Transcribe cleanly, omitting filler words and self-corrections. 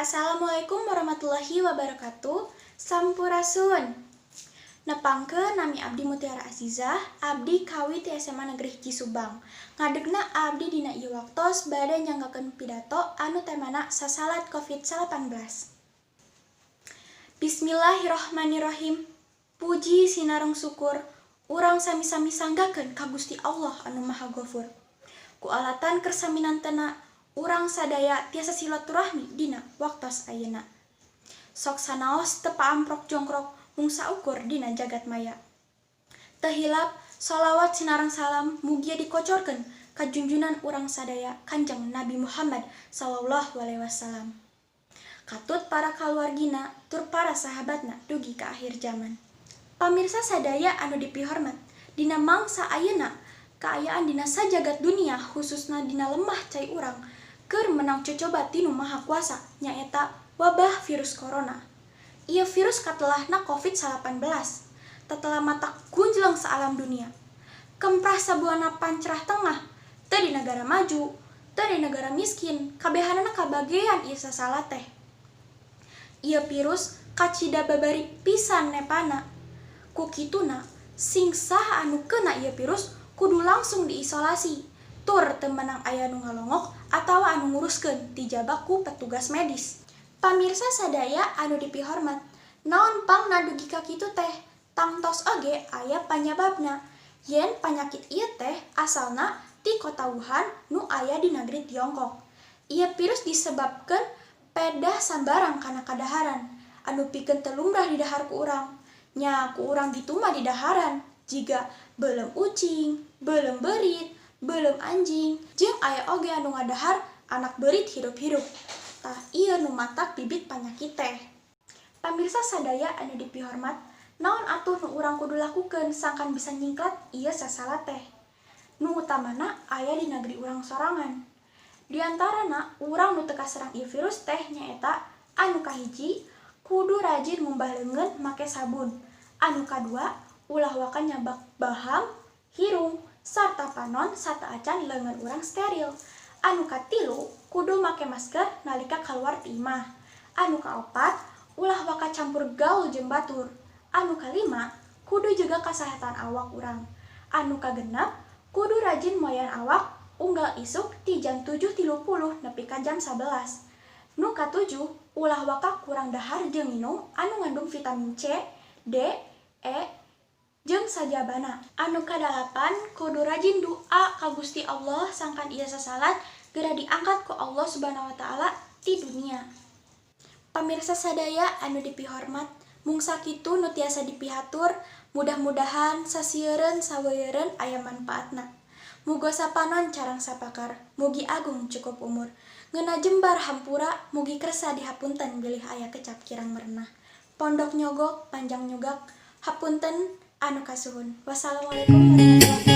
Assalamualaikum warahmatullahi wabarakatuh. Sampurasun. Nepangkeun, nami abdi Mutiara Azizah, abdi kawi ti SMA Negeri 1 Subang. Ngadegna abdi dina ieu waktos bade nyanggakeun pidato anu temana sasalat COVID-19. Bismillahirrahmanirrahim. Puji sinareng syukur urang sami-sami sanggakeun ka Gusti Allah anu Maha Gofur. Ku alatan kersa minantena urang sadaya tiasa silaturahmi dina waktos ayeuna. Sok sanaos teu paamprok jongkrok mung saukur dina jagat maya. Teu hilap sholawat sinareng salam mugia dikocorkeun ka junjunan urang sadaya, Kanjeng Nabi Muhammad sallallahu alaihi wasallam. Katut para kaluargina tur para sahabatna dugi ka akhir zaman. Pamirsa sadaya anu dipihormat, dina mangsa ayeuna kaayaan dina sajagat dunia, khususna dina lemah cai urang, keur meunang cocoba ti Nu Maha Kuasa, nyaeta wabah virus corona. Ieu virus katelahna COVID-19 tetela matak gunjleng saalam dunia. Kemprah sabuana pancrah tengah, teu di negara maju, teu di negara miskin, kabehanana kabagean ieu sasalat teh. Ieu virus kacida babari pisan nepana. Ku kituna sing saha anu kena ieu virus kudu langsung diisolasi tur teu meunang aya nu ngalongok atawa anu nguruskeun tijaba ku petugas medis. Pamirsa sadaya anu dipihormat, naon pangna dugi ka kitu teh? Tangtos oge aya panyababna yen panyakit ieu teh asalna ti kota Wuhan nu aya di negeri Tiongkok. Ieu virus disebabkeun pedah sambarang kana kadaharan anu pikeun teu lumrah didahar ku urang. Nya ku urang ditu mah didaharan jiga beuleum ucing, beuleum beurit, beuleum anjing, jeung aya oge anu ngadahar anak beurit hirup-hirup. Tah, ieu nu matak bibit panyakit teh. Pamirsa sadaya anu dipihormat, naon atuh nu urang kudu lakukeun sangkan bisa nyingklat ieu sasalat teh? Nu utamana aya di negeri urang sorangan. Di antarana urang nu teu kaserang ieu virus teh nyaeta anu kahiji, kudu rajin ngumbah leungeun make sabun. Anu kadua, ulah waka nyabak baham, hirung, sarta panon sateuacan leungeun urang steril. Anu katilu, kudu make masker nalika kaluar ti imah. Anu kaopat, ulah waka campur gaul jeung batur. Anu kalima, kudu jaga kasehatan awak urang. Anu kagenep, kudu rajin moyan awak unggal isuk ti jam 7.30 nepi ka jam 11. Nu katujuh, ulah waka kurang dahar jeung nginum anu ngandung vitamin C, D, E, jeung sajabana. Anu kadalapan, kudu rajin doa ka Gusti Allah sangkan ieu sasalat geura diangkat ku Allah Subhanahu wa Ta'ala ti dunia. Pamirsa sadaya anu dipihormat, mung sakitu nu tiasa dipihatur, mudah-mudahan sasieureun saweuyereun aya manfaatna. Muga sapanon carang sapakar, mugi agung cukup umur. Ngeunah jembar hampura, mugi kersa dihapunten bilih aya kecap kirang merenah. Pondok nyogok, panjang nyugak, hapunten anu kasuhun. Wassalamualaikum warahmatullahi.